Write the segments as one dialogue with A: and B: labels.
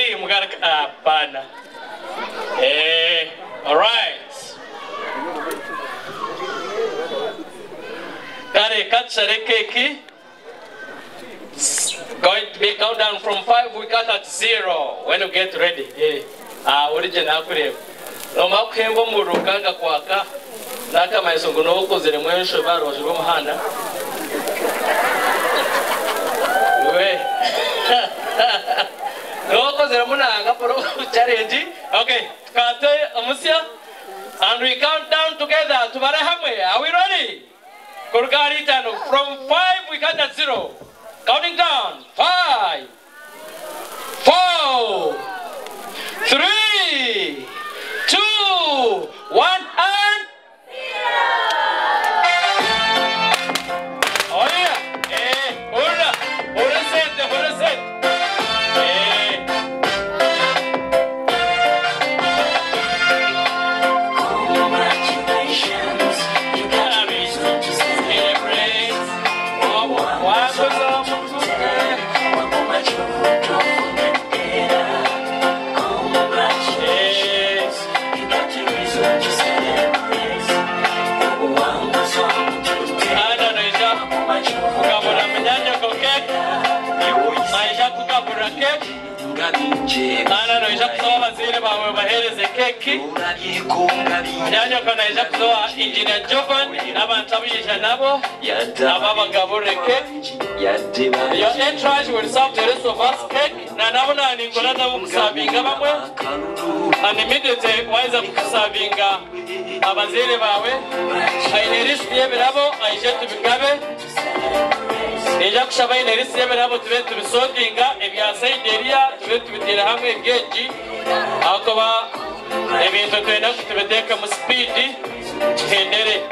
A: Hey, mugaruka hapana. Eh, alright. Kare katushare keeki. Going to be countdown from 5 we cut at 0 when you get ready. Eh. Ah, origin nakureeba. Nomara kuhemba omuriro gukanga kwaka n'akamanyiso ngu nooba okoziremu enshobe aha rubaju rw'omuhanda. Iwe nooba okoziremu nanga challenge. Okay, tukwate omusya and we count down together. Tubare hamwe. Are we ready? Kuruga ahari itaano, from five we count at zero. Counting down, five, four, three, two, one and Oya! Eh, hurira, hurira esente, hurira esente. Eh. Ana noija kuza abazaire baawe obaheereze keeki. Munyaanyoko naija kuza owa Engineer Jovan n'abantu abu yaija nabo nabo abagaburire keeki. Your entourage will serve the rest of us cake. Na nabo naaba ninkora nabo kusavinga bamwe and immediately waaheza kusavinga abazaire baawe aine lisiti y'ebirabo aije tubigabe. Niija kushaba aine lisiti y'ebirabo tube tubisortinga ebya sayidi eriya tube tubiteire hamwe ebyegi ahakuba ebintu twenda ngu tubiteekemu sipiidi tuhendere.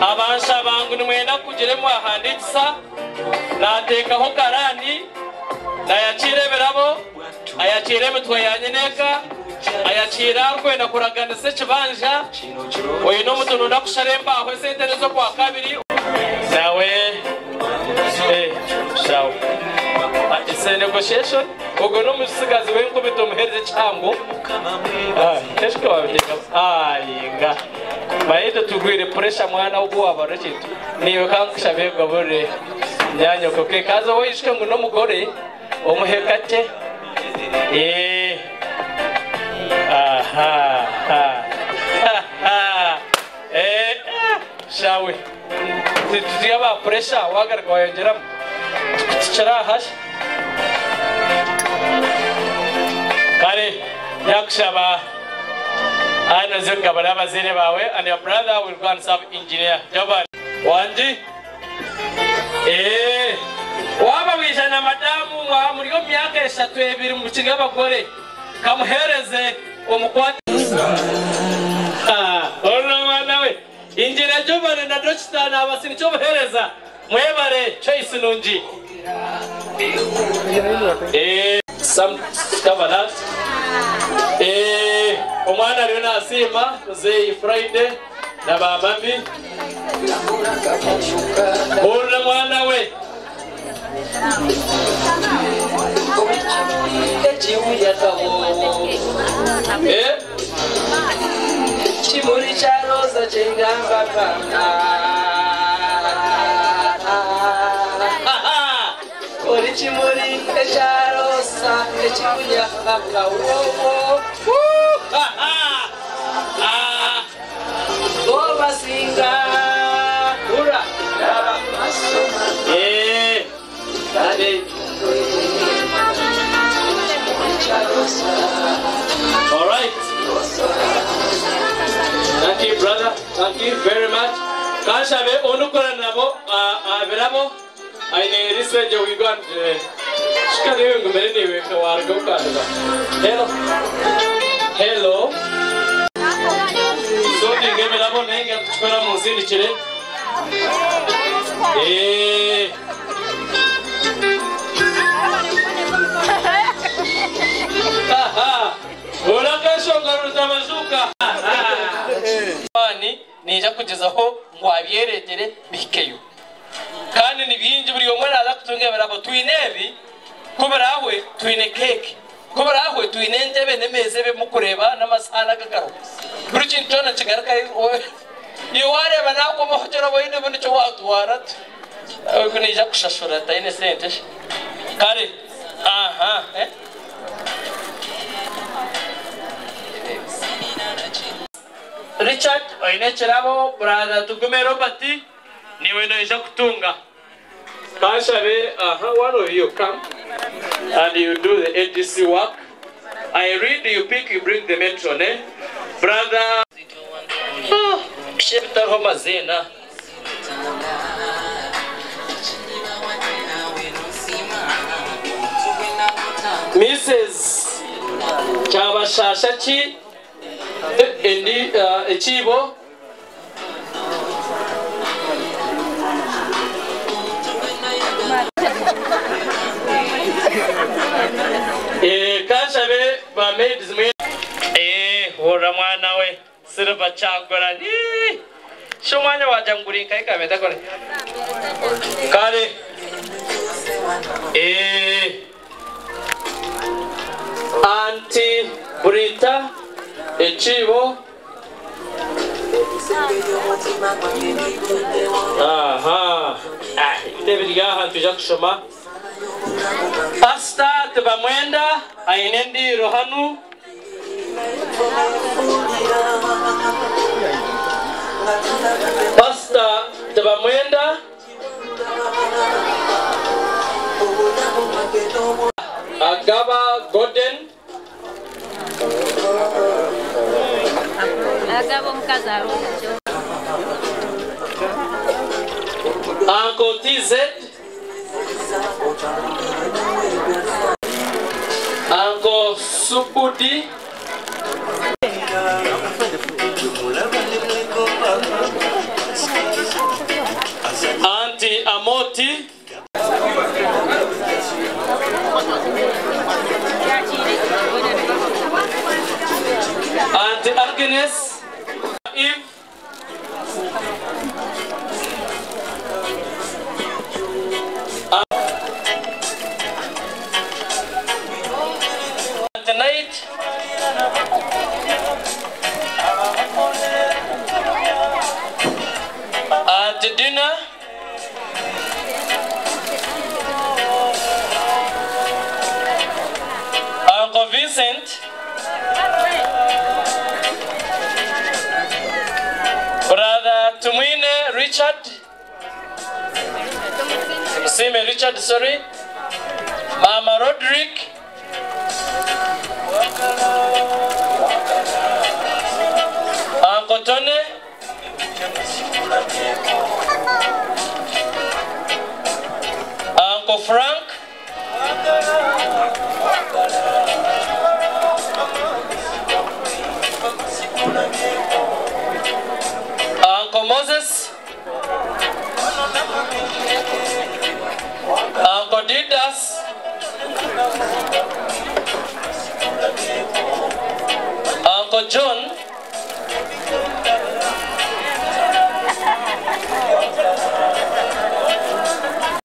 A: Abanshaba ngu nimwenda kugira ebi mwahandiikisa, naateekaho karaani, naayakiira ebirabo, ayakiira emitwe ya nyineeka, ayakiira arikwenda kuraganisa ekibanja, oine omuti nonda kushara embaaho esente n'ez'okwakabiri. Nawe eh shawe it's a negotiation ogwo n'omutsigazi w'enkumi tomuheereza ekihango eshika wabiteekamu ayinga manya itwe tugwire pressure mwana ogu wabarura ekintu naiwe kankushabe ogaburire nyanyoko okay kaza oijuke ngu n'omugore omuhe kakye eh aha ha eh shawe tituri aba pressure wagaruka wayongyeramu Tikiri aha shi. Kare nyakushaba hanu oze kugabura abazaire baawe and your brother will go and serve engineer Jovan. Wangi? Eeh. Waaba waija na madamu mwaba muri omu myaka eshatu ebiri mukiri abagore, kamuheereze omukwate. Orura mwana we. Engineer Jovan na Dokita naabasinikye obuheereza. Mwebare choice nungi. Eeh some cover that. Eeh omwana ariyo nasiima muzeeyi Friday na ba mummy. Hurira mwana we. Eeh. Alright. Thank you brother. Thank you very much. Kanshabe onukora nabo aha birabo aine eriso egyo wigwa shika niwe ngumire niwe waruga okwanduza. Hello. Hello. Sorting ebirabo nainga kukikora munsindikire. Eh. Niija kugyezaho ngu abyereetere bihikeyo. Kandi ni bingi buri omwe naaza kutunga ebirabo. Twine ebi, Ku biraahwe twine keeki. Ku biraahwe twine entebe n'emeeza ebi murikureeba n'amasahaani agagariho. Buri kintu kyona kigarukayo. Iwe waareeba naakomaho kiro oine obu nikyo waatwara tu. Ogu naija kushashura taine sente shi. Kare aha eh. Richard oine ekirabo, brother Tugume Robert niiwe noija kutunga. Kanshabe aha one of you come and you do the ADC work I read you pick you bring the matron eh brother ah shi ebitariho maziina. Mrs Kyabashasha ki endi ekiibo. Kanshabe ba maids mwena. Eeh hurira mwana we Silver Kyagulanyi shi omwanya wagira ngu guri nkahi kamete kore kare eeh Aunty Brita ekiibo. Aha, ebintu ebiri aha nitwija kushoma. Pasita Tibamwenda aine endiiro hanu. Pasita Tibamwenda. Agaba Gorden.
B: Agaba omukazi ariho.
A: Uncle TZ. Uncle Subudi. Auntie Amoti. Auntie Agnes. Eve. Auntie Night. Auntie Dina. Uncle Vincent. Brother Tumwine Richard. Sime Richard, sorry. Mama Roderick. Uncle Tony. Uncle Frank. Uncle Moses. Uncle Didas.